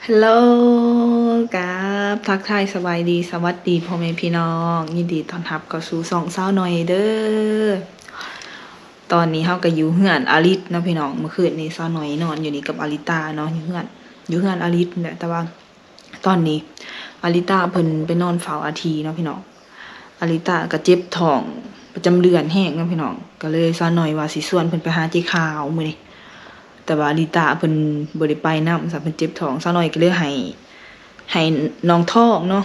ຮັລໂຫຼ ກາບທັກທາຍສະບາຍດີ ສະຫວັດດີພໍ່ແມ່ພີ່ນ້ອງ ຍິນດີຕ້ອນຮັບເຂົ້າສູ່ຊ່ອງສາວໜ້ອຍເດີ້. ຕອນນີ້ເຮົາກໍຢູ່ເຮືອນອາລິດເນາະພີ່ນ້ອງ. ມື້ຄືນນີ້ສາວໜ້ອຍນອນຢູ່ນີ້ກັບອາລິຕາເນາະ ຢູ່ເຮືອນ ຢູ່ເຮືອນອາລິດນີ້ແຫຼະ ແຕ່ວ່າຕອນນີ້ອາລິຕາເພິ່ນໄປນອນເຝົ້າອາທີເນາະພີ່ນ້ອງ. ອາລິຕາກໍເຈັບທ້ອງປະຈຳເດືອນແຮງເນາະພີ່ນ້ອງ ກໍເລີຍສາວໜ້ອຍວ່າຊິຊວນເພິ່ນໄປຫາເຈ້ຂາວມື້ນີ້ ແຕ່ວ່າອາລິຕາເພິ່ນບໍ່ໄດ້ໄປນຳ ສະເພິ່ນເຈັບທ້ອງ. ສາວໜ້ອຍກໍເລີຍໃຫ້ ໃຫ້ນ້ອງທອງເນາະ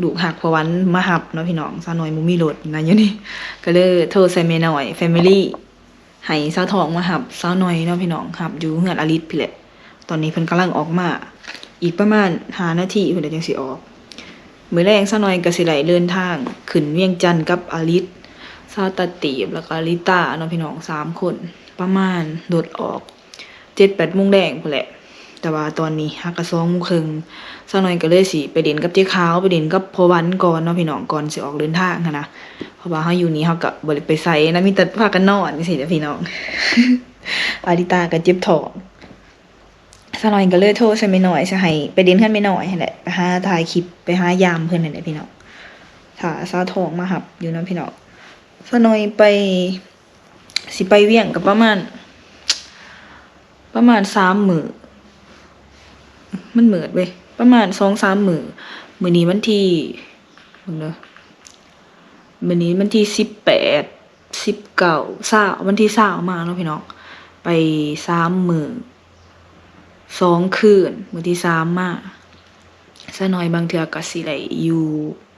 ລູກຮັກພໍ່ຫວັນມາຮັບເນາະພີ່ນ້ອງ. ສາວໜ້ອຍບໍ່ມີລົດນະຢູ່ນີ້ ກໍເລີຍໂທໃສ່ແມ່ນ້ອຍ Family ໃຫ້ສາວທອງມາຮັບສາວໜ້ອຍເນາະພີ່ນ້ອງ ຮັບຢູ່ເຮືອນອາລິດພີ້ແຫຼະ. ຕອນນີ້ເພິ່ນກຳລັງອອກມາ ອີກປະມານຫ້ານາທີພຸ້ນແຫຼະຈັ່ງຊິອອກ. ມື້ແລງສາວໜ້ອຍກໍຊິໄດ້ເດີນທາງຂຶ້ນວຽງຈັນກັບອາລິດ ສາວຕາຕີບ ແລ້ວກໍອາລິຕາເນາະພີ່ນ້ອງ ສາມຄົນ ປະມານລົດອອກເຈັດແປດໂມງແລງພຸ້ນແຫຼະ. ແຕ່ວ່າຕອນນີ້ຫາກະສອງໂມງເຄິ່ງ ສາວໜ້ອຍກໍເລີຍຊິໄປຫຼິ້ນກັບເຈ້ຂາວ ໄປຫຼິ້ນກັບພໍ່ຫວັນກ່ອນເນາະພີ່ນ້ອງ ກ່ອນຊິອອກເດີນທາງຫັ້ນນະ. ເພາະວ່າເຮົາຢູ່ນີ້ເຮົາກໍບໍ່ໄດ້ໄປໃສນະ ມີແຕ່ພາກັນນອນຈັ່ງຊີ້ແຫຼະພີ່ນ້ອງ. ອາລິຕາກໍເຈັບທ້ອງ ສາວໜ້ອຍກໍເລີຍໂທໃສ່ແມ່ນ້ອຍ ຊິໃຫ້ໄປຫຼິ້ນເຮືອນແມ່ນ້ອຍຫັ້ນແຫຼະ ໄປຫາຖ່າຍຄລິບ ໄປຫາຢາມເພິ່ນຫັ້ນແຫຼະພີ່ນ້ອງ ຖ້າສາວທອງມາຮັບຢູ່ນຳພີ່ນ້ອງ. ສາວໜ້ອຍໄປ ຊິໄປວຽງກໍປະມານ ປະມານສາມມື້ ມັນມືດເວີຍ ປະມານສອງສາມມື້. ມື້ນີ້ວັນທີ ເບິ່ງເດີ ມື້ນີ້ວັນທີສິບແປດ ສິບເກົ້າ ຊາວ ວັນທີຊາວມາເນາະພີ່ນ້ອງ ໄປສາມມື້ສອງຄືນ ມື້ທີສາມມາ. ສາວໜ້ອຍບາງເທື່ອກໍຊິໄດ້ຢູ່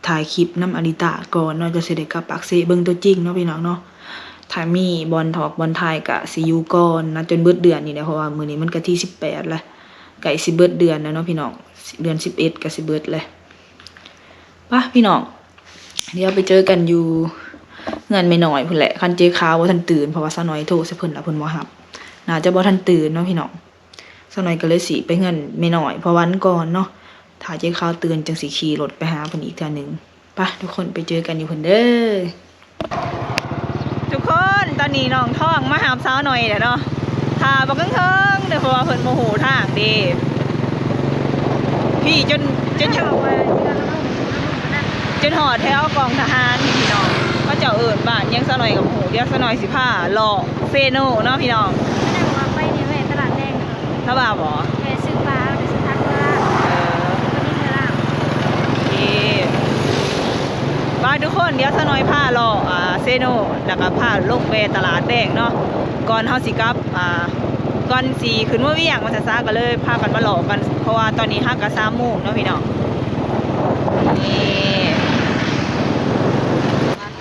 ຖ່າຍຄລິບນຳອາລິຕາກ່ອນເນາະ ຈັ່ງຊິໄດ້ກັບປາກເຊເບິ່ງຕົວຈິງເນາະພີ່ນ້ອງເນາະ. ຖ້າມີບ່ອນຖອກບ່ອນຖ່າຍກະຊິຢູ່ກ່ອນນະ ຈົນເບິດເດືອນນີ້ແຫຼະ ເພາະວ່າມື້ນີ້ມັນກະທີສິບແປດແລ້ວ ໃກ້ຊິເບິດເດືອນແລ້ວເນາະພີ່ນ້ອງ ເດືອນສິບເອັດກະຊິເບິດແລ້ວ. ປະພີ່ນ້ອງ ດຽວໄປເຈີກັນຢູ່ເຮືອນແມ່ນ້ອຍພຸ້ນແຫຼະ ຄັນເຈ້ຂາວບໍ່ທັນຕື່ນ ເພາະວ່າສາວໜ້ອຍໂທໃສ່ເພິ່ນລະ ເພິ່ນບໍ່ຮັບ ໜ້າຈະບໍ່ທັນຕື່ນເນາະພີ່ນ້ອງ. ສາວໜ້ອຍກໍເລີຍຊິໄປເຮືອນແມ່ນ້ອຍພໍ່ຫວັນກ່ອນເນາະ ຖ້າເຈ້ຂາວຕື່ນຈັ່ງຊິຂີ່ລົດໄປຫາເພິ່ນອີກເທື່ອໜຶ່ງ. ປະ ທຸກຄົນໄປເຈີກັນຢູ່ພຸ້ນເດີ. ທຸກຄົນ ຕອນນີ້ນ້ອງທອງມາຮັບສາວໜ້ອຍແລ້ວເນາະ ຖ້າບັກເຫິງໆເດີ ເພາະວ່າເພິ່ນບໍ່ຮູ້ທາງເດ້ ພີ້ ຈົນ ຈົນ ຈົນຮອດແຖວກອງທະຫານພີ່ນ້ອງ ເຂົາເຈົ້າເອີ້ນບ້ານຫຍັງ ສາວໜ້ອຍກໍບໍ່ຮູ້. ດຽວສາວໜ້ອຍຊິພາເລາະເຊໂນເນາະພີ່ນ້ອງ. ສະແດງວ່າໄປນີ້ແວ່ຕະຫຼາດແດງ ລາວວ່າບໍ່? ແມ່ຊື້ປາ ແລ້ວກໍຊື້ຜັກ ເອີ ວັນນີ້ເທື່ອລາວ. ໂອເຄ ບາຍທຸກຄົນ ດຽວສາວໜ້ອຍພາເລາະ ອ່າ ເຊໂນ ແລ້ວກໍພາລົງແວ່ຕະຫຼາດແດງເນາະ ກ່ອນເຮົາຊິກັບ ອ່າ ກ່ອນຊິຂຶ້ນເມືອວຽງວ່າຊັ້ນຊະ ກໍເລີຍພາກັນມາເລາະກັນ ເພາະວ່າຕອນນີ້ຫາກະສາມໂມງເນາະພີ່ນ້ອງ. ນີ້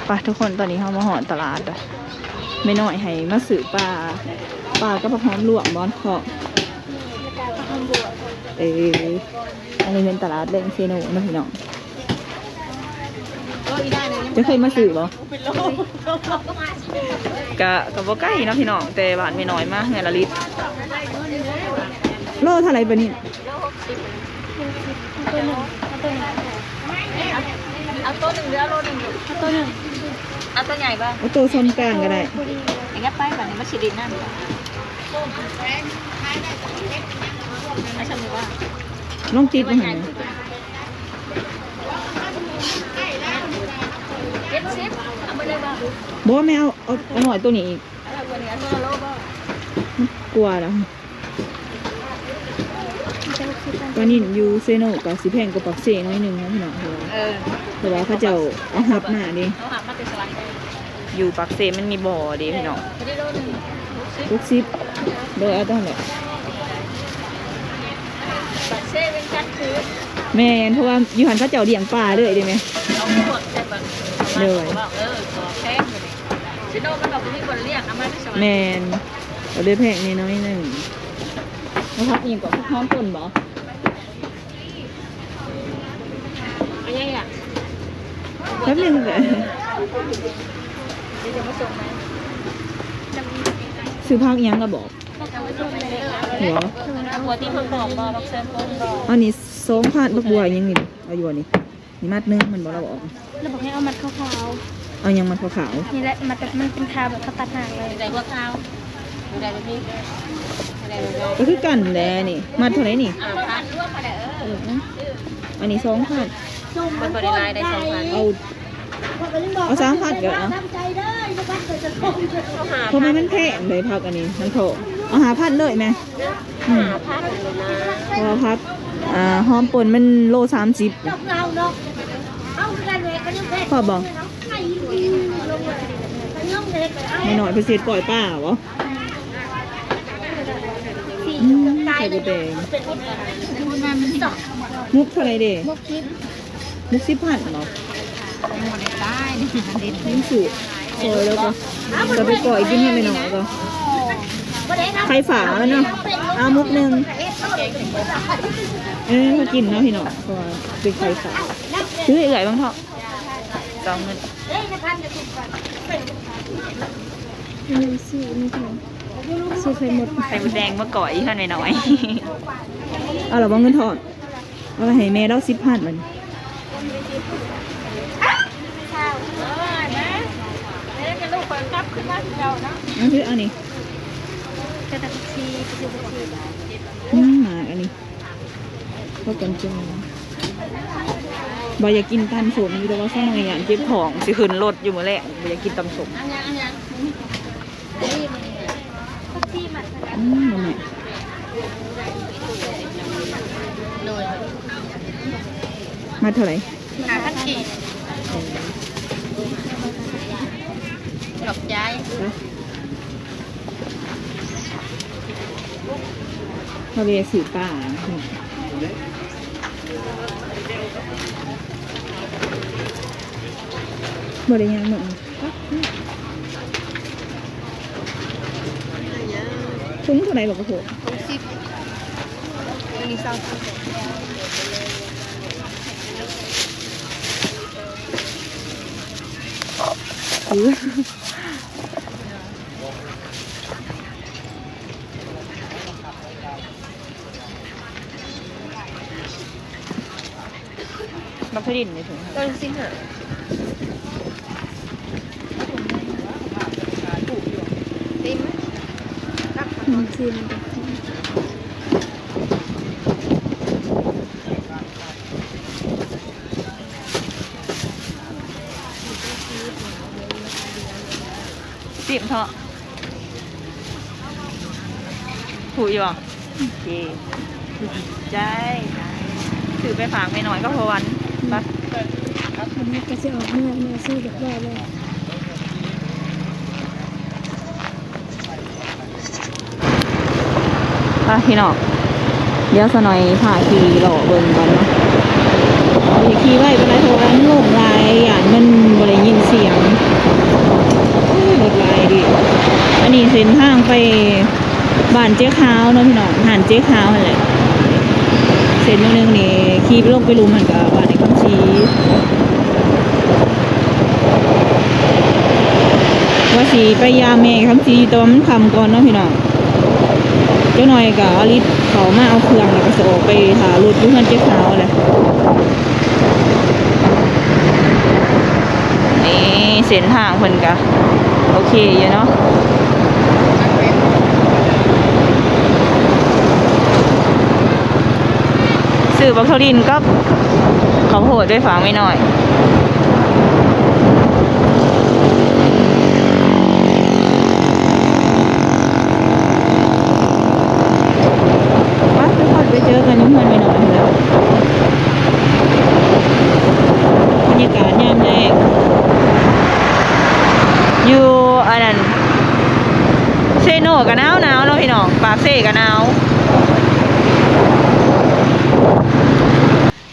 ໄປທຸກຄົນ ຕອນນີ້ເຮົາມາຮອດຕະຫຼາດແລ້ວ ແມ່ນ້ອຍໃຫ້ມາຊື້ປາ ປາກັບຜັກຫອມລວມບໍ່ ເພາະ ເອີ ອັນນີ້ແມ່ນຕະຫຼາດແດງເຊໂນເນາະພີ່ນ້ອງ. ເຈົ້າເຄີຍມາຊື້ບໍ່? ກະ ກະບໍ່ໄກເນາະພີ່ນ້ອງ ແຕ່ບ້ານແມ່ນ້ອຍມາເຮືອນອາລິດ. ໂລເທົ່າໃດປານິນ? ເອົາໂຕໜຶ່ງ ເອົາໂຕໜຶ່ງ ເອົາໂຕໜຶ່ງ ເອົາໂຕໜຶ່ງ ເອົາໂຕໃຫຍ່ບໍ່? ເອົາໂຕສ່ວນກາງກໍໄດ້ ຢ່າໄປບາດນີ້ ມັນຊິດິນນຳ. ເອົາຊ່ຳນີ້ບໍ່? ລອງຕິດມາຫັ້ນ ເຈັດສິບ ເອົາໝົດເລີຍບໍ່? ບໍ່ ແມ່ເອົາ ເອົາ ເອົາໜ້ອຍໂຕນີ້ອີກ ເອົາໂຕນີ້ ເອົາໂຕລະໂລບໍ່? ມັນກວ່າລະ. ປານິນຢູ່ເຊໂນກໍຊິແພງກວ່າປາກເຊໜ້ອຍໜຶ່ງເນາະພີ່ນ້ອງ ເພາະວ່າ ເອີ ເພາະວ່າເຂົາເຈົ້າເອົາຮັບມາເດ້ ເອົາຮັບມາແຕ່ສະຫວັນເດ້. ຢູ່ປາກເຊມັນມີບໍ່ເດ້ພີ່ນ້ອງ? ຫົກສິບ ໂດຍ ເອົາຕາມນັ້ນແຫຼະ. ປາກເຊວຽງຈັນຄື ແມ່ນ ເພາະວ່າຢູ່ຫັ້ນເຂົາເຈົ້າລ້ຽງປາເລີຍເດ້ແມ່. ເອົາພວກໃສ່ບັກ ໂດຍ ເອີ ແພງຢູ່ນີ້ ເຊໂນມັນກໍບໍ່ມີບ່ອນລ້ຽງ ເອົາມາແຕ່ສະຫວັນ. ແມ່ນ ກໍເລີຍແພງແດ່ໜ້ອຍໜຶ່ງ. ເອົາຜັກອີ່ຫຍັງເກາະ? ຜັກຫອມປົ່ນບໍ່? ເອົາຫຍັງອີກອະ? ແປັບໜຶ່ງເດີ ຊື້ຜັກອີ່ຫຍັງລະບອກ ເອີ ເອົາຕົວທີ່ເພິ່ນບອກບໍ່? ບັກເຊີນປົ່ນບໍ່? ອັນນີ້ສອງພັນ ຜັກບົວອີ່ຫຍັງນີ້ ເອົາຢູ່ບໍ່ນີ້? ນີ້ມັດໜຶ່ງແມ່ນບໍ່ລະບອກ? ລະບອກໃຫ້ເອົາມັດຂາວໆ. ເອົາຫຍັງມັດຂາວໆ? ນີ້ແຫຼະ ມັດແບບມັນເປັນຂາວແບບເຂົາຕັດຫາງເລີຍ. ໃສ່ຫົວຂາວ ໃສ່ແບບນີ້ ໃສ່ແບບນີ້ ກໍຄືກັນແຫຼະນີ້. ມັດເທົ່າໃດນີ້? ຫ້າພັນ. ອັນນີ້ສອງພັນ ມັນບໍ່ໄດ້ຫຼາຍໄດ້ສອງພັນ ເອົາ ເອົາສາມພັນກໍເອົາ ເອົາຫ້າພັນ ເພາະມັນແພງເດ້ ຜັກອັນນີ້ມັນແພງ ເອົາຫ້າພັນເລີຍແມ່ ອືມ ຫ້າພັນ ເພາະວ່າຜັກ ອ່າ ຫອມປົ່ນມັນໂລສາມສິບ ພໍບໍ່? ແມ່ນ້ອຍເພິ່ນຊິເຮັດກ້ອຍປາບໍ? ອືມ ໄຂ່ມດແດງ ມຸກເທົ່າໃດເດ? ມຸກສິບ ມຸກສິບພັນບໍ? ຍັງບໍ່ໄດ້ຕາຍ ຍັງຊື້ ຊອຍແລ້ວກໍ ກໍໄປກ້ອຍກິນໃຫ້ແມ່ນ້ອຍກໍ ໄຂ່ຝາເນາະ ເອົາມຸກໜຶ່ງ ເອີ ມາກິນເນາະພີ່ນ້ອງ ເພາະວ່າເປັນໄຂ່ຝາ ຊື້ເອື້ອຍເບິ່ງເທາະ ສອງເງິນ ຊື້ອັນນີ້ເທາະ ຊື້ໄຂ່ມົດ ໄຂ່ມົດແດງມາກ້ອຍເຮືອນແມ່ນ້ອຍ ເອົາລະບໍ່ເງິນທອນ? ເອົາໄປໃຫ້ແມ່ລາວສິບພັນບາດນີ້ ເອົາຄືເອົານີ້ ອືມ ໝາກອັນນີ້ ເອົາກ່ອນຈ້ອຍ ບໍ່ຢາກກິນຕຳສົ້ມຢູ່ ແຕ່ວ່າຊະໜ້ອຍຢ້ານເຈັບທ້ອງ ຊິຂຶ້ນລົດຢູ່ມື້ແລງ ບໍ່ຢາກກິນຕຳສົ້ມ. ອືມ ໂດຍ ມັດເທົ່າໃດ? ຫ້າພັນກີບ ເອີ ຂອບໃຈ ເຮົາໄປຊື້ປາ ບໍ່ໄດ້ຍ່າງເນາະ ທຸງເທົ່າໃດບັກກະໂພດ? ຫົກສິບ ອັນນີ້ຊາວ. ບັກທະດິນນີ້ເທົ່າໃດ? ເກົ້າສິບຫ້າ. ສິບເທາະ ຖືກຢູ່ບໍ່? ໂອເຄ ໃຈ ຊື້ໄປຝາກແມ່ນ້ອຍກັບພໍ່ວັນ ໄປ ອັນນີ້ກໍຊິອອກເມືອງ ແມ່ຊື້ຮຽບຮ້ອຍແລ້ວ. ໄປພີ່ນ້ອງ ດຽວສາວນ້ອຍພາຂີ່ເລາະເບິ່ງກ່ອນເນາະ ບໍ່ໄດ້ຂີ່ໄວປານໃດ ເພາະວ່າມັນລົມຫຼາຍ ຢ້ານມັນບໍ່ໄດ້ຍິນສຽງ ໂອ້ຍ ລົດຫຼາຍເດ. ອັນນີ້ເສັ້ນທາງໄປບ້ານເຈ້ຂາວເນາະພີ່ນ້ອງ ຮ້ານເຈ້ຂາວຫັ້ນແຫຼະ ເສັ້ນໜຶ່ງນີ້ຂີ່ລົງໄປລຸ່ມຫັ້ນກໍບ້ານອ້າຍຄຳສີ. ວ່າຊິໄປຢາມແມ່ຄຳສີຢູ່ ແຕ່ວ່າມັນຄ່ຳກ່ອນເນາະພີ່ນ້ອງ ຈັກໜ້ອຍກໍອາລິດເຂົ້າມາເອົາເຄື່ອງ ແລ້ວກໍຊິອອກໄປຖ້າລົດຢູ່ເຮືອນເຈ້ຂາວແຫຼະ. ນີ້ເສັ້ນທາງເພິ່ນກໍໂອເຄຢູ່ເນາະ ຊື້ບັກຖົ່ວດິນກັບເຂົ້າໂພດໄປຝາກແມ່ນ້ອຍ ໄປ ທຸກຄົນໄປເຈີກັນຢູ່ເຮືອນແມ່ນ້ອຍພຸ້ນແຫຼະ ບັນຍາກາດຍາມແລງ ຢູ່ອັນນັ້ນ ເຊໂນກໍໜາວໆ ເນາະພີ່ນ້ອງ ປາກເຊກໍໜາວ.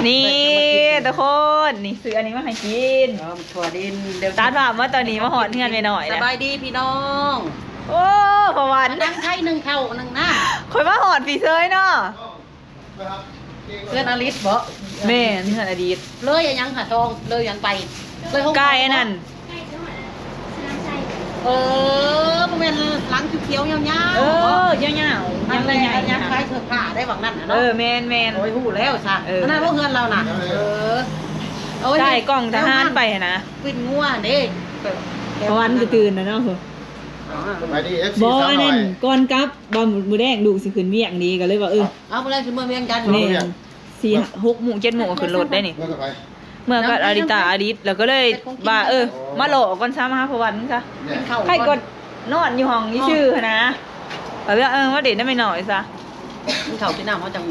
ນີ້ທຸກຄົນ ນີ້ຊື້ອັນນີ້ມາໃຫ້ກິນ ເອີ ຖົ່ວດິນ ຕັດພາບມາຕອນນີ້ມາຮອດເຮືອນແມ່ນ້ອຍແລ້ວ ສະບາຍດີພີ່ນ້ອງ ໂອ້ ພໍ່ວັນ ນັ່ງໄທໜຶ່ງເຂົ້າໜຶ່ງນ້ຳ ຂ້ອຍມາຮອດພີ້ເຊີຍເນາະ ເຮືອນອາລິດບໍ? ແມ່ນ ເຮືອນອາລິດ ເລີຍອັນຫຍັງຫາທອງ ເລີຍຫຍັງໄປ ເລີຍໂຮງໝໍ ກາຍອັນນັ້ນ ເອີ ບໍ່ແມ່ນຫຼັງຂຽວໆ ຍາວໆ ເອີ ຍາວໆ ອັນນັ້ນແຫຼະ ອັນຍັງຂາຍເສື້ອຜ້າໄດ້ຫວ່າງນັ້ນນະເນາະ ເອີ ແມ່ນໆ ໂອ້ຍ ຮູ້ແລ້ວຊະ ເອີ ອັນນັ້ນບໍ່ເຮືອນລາວນະ ເອີ ເອີ ໂອ້ຍ ໃຊ້ກ້ອງທະຫານໄປຫັ້ນນະ ປິ່ນງົວຫັ້ນເດ້ ເພາະວ່າມັນກະຕື່ນນະເນາະ ສະບາຍດີ ເອັຟຊີ ບໍ່ ສາວນ້ອຍ ອັນນັ້ນກ່ອນກັບ ວ່າມື້ແລງລູກຊິຂຶ້ນວຽກນີ້ ກໍເລີຍວ່າ ເອີ ເອົາ ມື້ແລງຊິເມືອວຽງຈັນ ແມ່ນ ສີ່ຫົກໂມງເຈັດໂມງກໍຂຶ້ນລົດໄດ້ນີ້ ເມື່ອກັບອາລິຕາອາລິດ ແລ້ວກໍເລີຍວ່າ ເອີ ມາເລາະກ່ອນຊະ ມາຫາພໍ່ວັນຊະ ໃຜກໍນອນຢູ່ຫ້ອງຊື່ໆຫັ້ນນະ ກໍເລີຍ ເອີ ມາຫຼິ້ນນຳແມ່ນ້ອຍຊະ ກິນເຂົ້າກິນນ້ຳເຮົາຈັ່ງ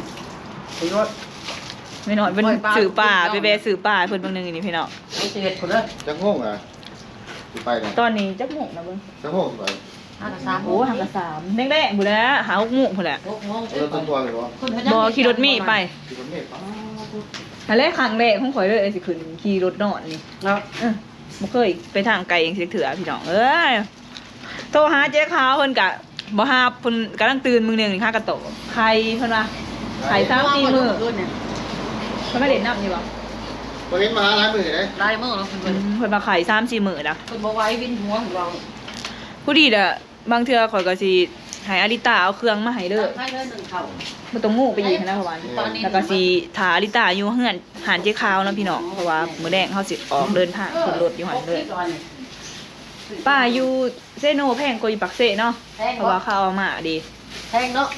ຂຶ້ນລົດ ແມ່ນ້ອຍເພິ່ນຊື້ປາ ໄປແວ່ຊື້ປາໃຫ້ເພິ່ນບາງໜຶ່ງນີ້ພີ່ນ້ອງ ເຮົາຊິເຮັດພຸ້ນເດີ ຈັກໂມງອະ ຊິໄປນະ ຕອນນີ້ຈັກໂມງນະເບິ່ງ ຈັກໂມງຊິໄປ ຫ້າກະສາມ ໂອ້ ຫ້າກະສາມ ແດງໆພຸ້ນແຫຼະ ຫ້າຫົກໂມງພຸ້ນແຫຼະ ຫົກໂມງ ເອີ ເອົາລົດສ່ວນຕົວໄປບໍ່ ບໍ່ ຂີ່ລົດເມໄປ ຂີ່ລົດເມໄປ ຫັ້ນແຫຼະ ຄັ້ງແລກຂອງຂ້ອຍເລີຍ ຊິຂຶ້ນຂີ່ລົດນອນນີ້ເນາະ ເອີ ບໍ່ເຄີຍໄປທາງໄກຈັ່ງຊີ້ຈັກເທື່ອພີ່ນ້ອງເອີຍ ໂທຫາເຈ້ຂາວເພິ່ນກະບໍ່ຮັບ ເພິ່ນກຳລັງຕື່ນມື້ໜຶ່ງນີ້ ຫາກະໂຕໄຂ້ ເພິ່ນວ່າໄຂ້ສາມສີ່ມື້ ເພິ່ນມາຫຼິ້ນນຳຢູ່ບໍ່ ບໍ່ເຫັນມາຫຼາຍມື້ເດ້ ຫຼາຍມື້ແລ້ວເພິ່ນ ອືມ ເພິ່ນວ່າໄຂ້ສາມສີ່ມື້ແລ້ວ ເພິ່ນບໍ່ໄຫວ ວິນຫົວເພິ່ນເວົ້າ ພໍດີລະ ບາງເທື່ອຂ້ອຍກໍຊິໃຫ້ອາລິຕາເອົາເຄື່ອງມາໃຫ້ເດີ ບໍ່ຕ້ອງໂງໄປອີກຫັ້ນນະ ເພາະວ່າ ແລ້ວກໍຊິຖ້າອາລິຕາຢູ່ເຮືອນຮ້ານເຈ້ຂາວເນາະພີ່ນ້ອງ ເພາະວ່າມື້ແລງເຮົາຊິອອກເດີນທາງຂຶ້ນລົດຢູ່ຫັ້ນເລີຍ ປາຢູ່ເຊໂນແພງກວ່າຢູ່ປາກເຊເນາະ ເພາະວ່າເຂົາເອົາມາເດ້ ແພງເນາະ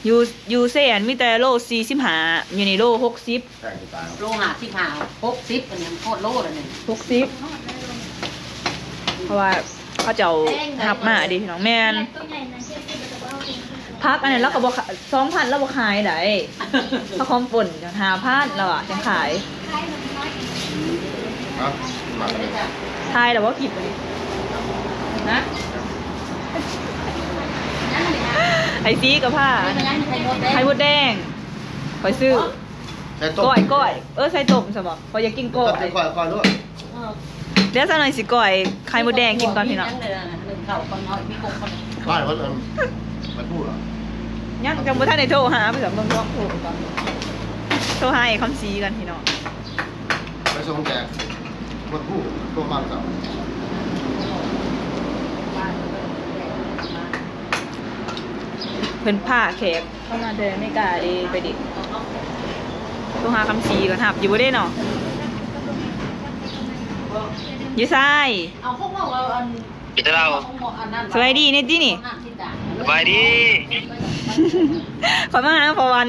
ຢູ່ ຢູ່ເຊຫັ້ນມີແຕ່ໂລສີ່ສິບຫ້າ ຢູ່ນີ້ໂລຫົກສິບ ໂລຫ້າສິບຫ້າ ຫົກສິບ ອັນນີ້ໂຄດໂລລະນີ້ ຫົກສິບ ເພາະວ່າເຂົາເຈົ້າຮັບມາເດ້ພີ່ນ້ອງ ແມ່ນ ຜັກອັນນັ້ນລາວກໍບໍ່ຂາຍ ສອງພັນລາວບໍ່ຂາຍໃດ໋ ຜັກຫອມປົ່ນຫ້າພັນລາວວ່າຈັ່ງຂາຍ ເອົ້າ ຂາຍແລ້ວບໍ່ຄລິບນີ້ ຮະ ໄອຊີກໍພາ ໄຂ່ມົດແດງ ຂ້ອຍຊື້ ໃສ່ຕົ້ມ ກ້ອຍ ກ້ອຍ ເອີ ໃສ່ຕົ້ມຊະບໍ່ ຂ້ອຍຢາກກິນກ້ອຍ ໃສ່ກ້ອຍ ກ້ອຍໂລດ ດຽວສັກໜ່ອຍຊິກ້ອຍໄຂ່ມົດແດງກິນກ່ອນພີ່ນ້ອງ ບ້ານເພິ່ນ ເອີ ມັນຜູ້ລະ ຍັງ ຍັງບໍ່ທັນໄດ້ໂທຫາ ໄປເບິ່ງ ລອງໂທກ່ອນ ໂທຫາໄອ້ຄຳສີກ່ອນພີ່ນ້ອງ ໄປສົ່ງແຈກ ມັນຜູ້ໂທມາເຈົ້າ ເພິ່ນພາແຂກ ເຂົ້າມາແຕ່ອາເມລິກາເດ້ ໄປດິນ ໂທຫາຄຳສີກ່ອນ ຮັບຢູ່ບໍ່ເດ້ເນາະ ຢູ່ຊາຍ ເອົາພວກເຮົາ ເອົາອັນ ກິນແຕ່ເຫຼົ້າ ສະບາຍດີແດ່ຕິນີ້ ສະບາຍດີ ຂ້ອຍມາຫາພໍ່ວັນ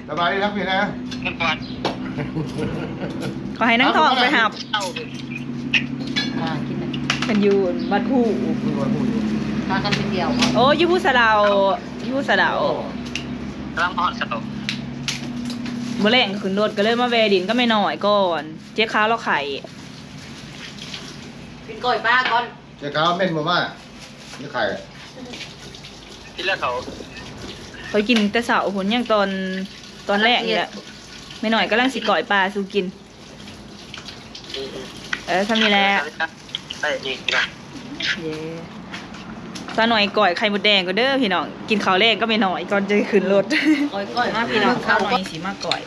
ສະບາຍດີທັງພີ້ນະ ຂ້ອຍໃຫ້ນາງທອງໄປຮັບ ອ່າ ກິນ ເພິ່ນຢູ່ວັດພູ ຢູ່ວັດພູ ພາກັນໄປທ່ຽວ ໂອ້ ຢູ່ພູສະເດົາ ຢູ່ພູສະເດົາ ກຳລັງຮອດສະເດົາ ມື້ແລງກໍຂຶ້ນລົດ ກໍເລີຍມາແວ່ຫຼິ້ນກັບແມ່ນ້ອຍກ່ອນ ເຈ້ຂາວລາວໄຂ້ ກິນກ້ອຍປາກ່ອນ ເຈົ້າຂາວເມັນບໍ່ມາ ມີໄຂ່ ກິນແລ້ວເຂົາ ຂ້ອຍກິນແຕ່ເຊົ້າພຸ້ນ ຍັງຕອນ ຕອນແລງນີ້ແຫຼະ ແມ່ນ້ອຍກຳລັງຊິກ້ອຍປາສູ່ກິນ ເອີ ຊ່ຳນີ້ແຫຼະ ໄດ້ອີກນະ ເຢ້ ສາວນ້ອຍກ້ອຍໄຂ່ມົດແດງກ່ອນເດີພີ່ນ້ອງ ກິນເຂົ້າແລງກັບແມ່ນ້ອຍກ່ອນຈະຂຶ້ນລົດ ກ້ອຍໆ ມາພີ່ນ້ອງ ສາວນ້ອຍຊິມາກ້ອຍ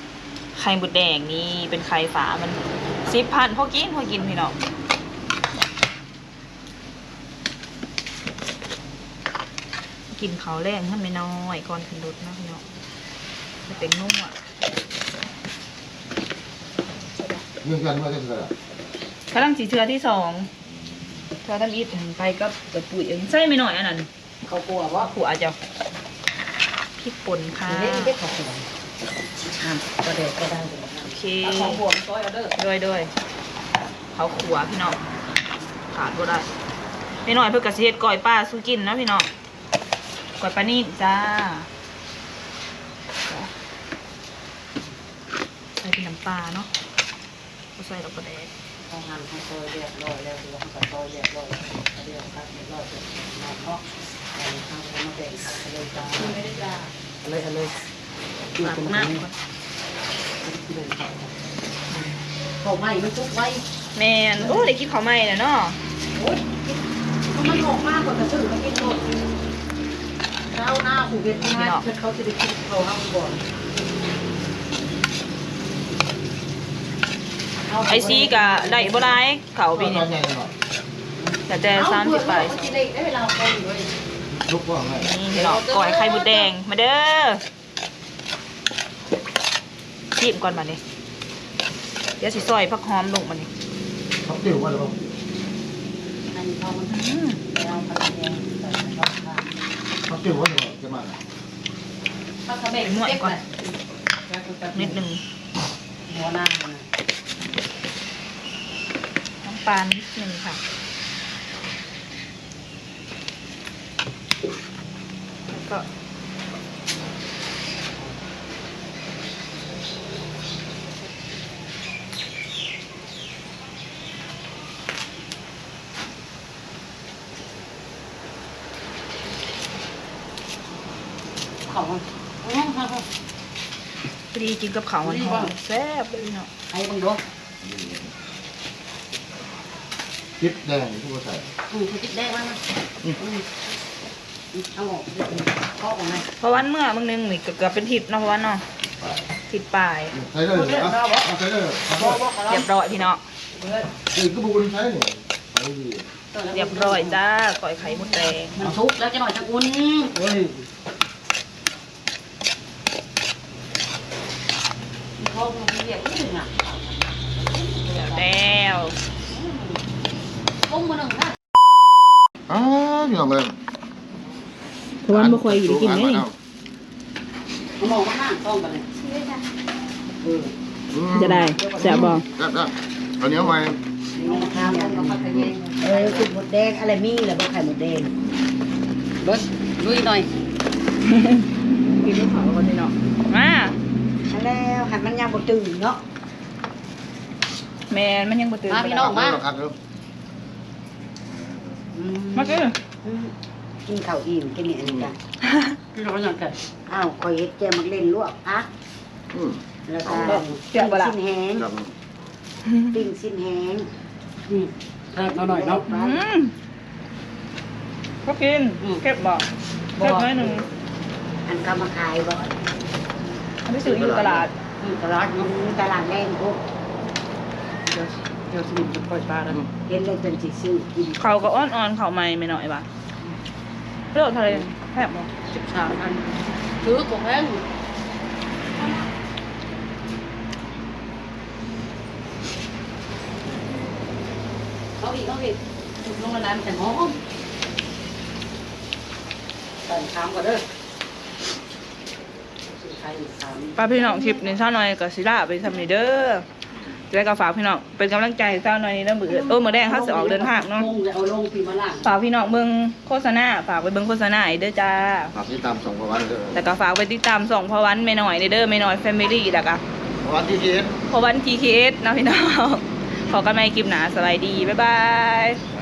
ໄຂ່ມົດແດງນີ້ ເປັນໄຂ່ຝາມັນ ສິບພັນ ພໍກິນ ພໍກິນພີ່ນ້ອງ. ກິນເຂົ້າແລງນຳແມ່ນ້ອຍກ່ອນຂຶ້ນລົດເນາະພີ່ນ້ອງ ເປັນນົວ ກຳລັງຊິເທື່ອທີສອງ ເທື່ອທຳອິດຫັ້ນໄປກັບເອື້ອຍປຸ້ຍເອີງ ໃສ່ແມ່ນ້ອຍອັນນັ້ນ ເຂົ້າຂົ້ວບໍ່ ຂົ້ວເຈົ້າ ພິກປົ່ນຄ່ະ ນີ້ເດ້ເຂົ້າຂົ້ວ ອ່າ ປາແດກກໍໄດ້ ໂອເຄ ເອົາຂອງບວມຊອຍເອົາເດີ ໂດຍໆ ເຂົ້າຂົ້ວພີ່ນ້ອງ ຂາດບໍ່ໄດ້ ແມ່ນ້ອຍເພິ່ນກໍຊິເຮັດກ້ອຍປາສູ່ກິນເນາະພີ່ນ້ອງ ກ້ອຍປານິນຈ້າ ໃສ່ເປັນນ້ຳປາເນາະ ບໍ່ໃສ່ດອກປາແດກ ເຮົາຫັ່ນໃຫ້ຊອຍຮຽບຮ້ອຍແລ້ວ ເຮົາກໍຊອຍຮຽບຮ້ອຍແລ້ວ ເຮົາກໍຕັດຮຽບຮ້ອຍເນາະ ເຮົາກໍມາແບ່ງເຂົ້າເລີຍຈ້າ ເອົາເລີຍ ເອົາເລີຍ ປາດນ້ຳກ່ອນ ເຂົ້າໃໝ່ມັນສຸກໄວ ແມ່ນ ໂອ້ ໄດ້ກິນເຂົ້າໃໝ່ແລ້ວເນາະ ໂອ້ຍ ມັນອອກມາ ຂ້ອຍກໍຊື້ມາກິນໂລດ ຊາວນາຜູ້ເຮັດງານ ເຂົາຊິໄດ້ກິນເຂົ້າເຮົາບໍ່ ໄອຊີກໍໄດ້ບໍ່ຫຼາຍ ເຂົ້າປີນີ້ ແຕ່ ແຕ່ສາມສິບປາຍ ນີ້ພີ່ນ້ອງ ກ້ອຍໄຂ່ມົດແດງ ມາເດີ ຊີມກ່ອນບາດນີ້ ດຽວຊິຊອຍຜັກຫອມລົງບາດນີ້ ຜັກຕິວມາແລ້ວບໍ່ ອັນນີ້ເອົາມັນ ອືມ ແລ້ວຜັກແດງໃສ່ ຜັກຕິວມາແລ້ວບໍ່ ຈະມາ ຜັກຂະແບງ ເກັບໄວ້ ເມັດໜຶ່ງ ຫົວໜ້າມັນນະ ນ້ຳປານນິດໜຶ່ງຄ່ະ ແລ້ວກໍ ເຂົ້າ ພໍດີກິນກັບເຂົ້າຮ້ອນໆ ແຊບເລີຍເນາະ ໃຫ້ເບິ່ງດູ ພຣິກແດງຄືບໍ່ໃສ່ ອື ພຣິກແດງມາ ອື ອື ເອົາອອກ ເອົາອອກມາ ເພາະວັນເມື່ອມື້ໜຶ່ງນີ້ກໍເກືອບເປັນທິດເນາະ ເພາະວັນເນາະ ທິດປາຍ ໃສ່ເລີຍ ເອົາໃສ່ເລີຍ ຮຽບຮ້ອຍພີ່ນ້ອງ ເອີ ຄືບໍ່ອຸ່ນໃສ່ນີ້ ຮຽບຮ້ອຍຈ້າ ກ້ອຍໄຂ່ມົດແດງ ມັນສຸກແລ້ວ ຈັກໜ້ອຍຈັ່ງອຸ່ນ ໂອ້ຍ ແລ້ວ ອືມ ຕົ້ມມື້ໜຶ່ງນະ ອ້າວ ພີ່ນ້ອງເອີຍ ເພາະວ່າບໍ່ຄ່ອຍໄດ້ກິນເດ້ນີ້ ເອົາໝໍ້ມາຫ້າງຕ້ອງກັນເລີຍ ອືມ ຈະໄດ້ ແຊບບໍ່? ແຊບໆ ເອົາໜຽວໃໝ່ ເອີ ໄຂ່ມົດແດງ ອະໄລມີແລ້ວບໍ່ໄຂ່ມົດແດງ ເບິດ ລຸຍໜ່ອຍ ກິນກັບເຂົ້າກ່ອນພີ່ນ້ອງ ມາ ຫັ້ນແລ້ວ ໃຫ້ມັນຍັງບໍ່ຕື່ນເນາະ ແມ່ນ ມັນຍັງບໍ່ຕື່ນ ມາພີ່ນ້ອງ ມາ ຄັກເດີ ອືມ ມາກິນ ອືມ ກິນເຂົ້າອີ່ມ ກິນນີ້ອັນນີ້ກະ ກິນເຂົ້າຫຍັງກະ ອ້າວ ຂ້ອຍເຮັດແຈ່ວໝາກເລັ່ນລວກຜັກ ອືມ ແລ້ວກະ ແຊບບໍ່ລະ? ປີ້ງຊີ້ນແຫ້ງ ປີ້ງຊີ້ນແຫ້ງ ອືມ ແຊບເນາະ ນ້ອຍເນາະ ອືມ ບໍ່ກິນ ອືມ ເຜັດບໍ່? ບໍ່ ເຜັດໜ້ອຍໜຶ່ງ ອັນເຂົາມາຂາຍບໍ່? ອັນໄປຊື້ຢູ່ຕະຫຼາດ ອືມ ຕະຫຼາດເນາະ ອືມ ຕະຫຼາດແລງພຸ້ນ ດຽວ ດຽວຊິໄປປ່ອຍປາກັນ ເຫັນແລ້ວຈັ່ງຊິຊື້ກິນ ເຂົ້າກໍອ່ອນໆ ເຂົ້າໃໝ່ແມ່ນ້ອຍວ່າ ໂລເທົ່າໃດ? ແພງບໍ່? ສິບສາມພັນ ຖືກກວ່າແພງ ເອົາອີກ ເອົາອີກ ລົງອັນນັ້ນແຕ່ຫອມ ໃສ່ຂາມກ່ອນເດີ ໃສ່ຂາມ ໄປພີ່ນ້ອງ ຄລິບນີ້ສາວນ້ອຍກໍຊິລາໄປຊ່ຳນີ້ເດີ ຈັ່ງໃດກໍຝາກພີ່ນ້ອງເປັນກຳລັງໃຈໃຫ້ສາວນ້ອຍນີ້ເດີ ມື້ອື່ນ ໂອ້ ມື້ແລງເຮົາຊິອອກເດີນທາງເນາະ ຝາກພີ່ນ້ອງເບິ່ງໂຄສະນາ ຝາກໄປເບິ່ງໂຄສະນາໃຫ້ເດີຈ້າ ຝາກຕິດຕາມຊ່ອງພໍ່ວັນເດີ ແລ້ວກໍຝາກໄປຕິດຕາມຊ່ອງພໍ່ວັນແມ່ນ້ອຍເດີ ແມ່ນ້ອຍແຟມິລີ ແລ້ວກໍພໍ່ວັນທີທີເອັດ ພໍ່ວັນທີທີເອັດເນາະພີ່ນ້ອງ ພໍ້ກັນໃໝ່ຄລິບໜ້າ ສະບາຍດີ ບາຍບາຍ.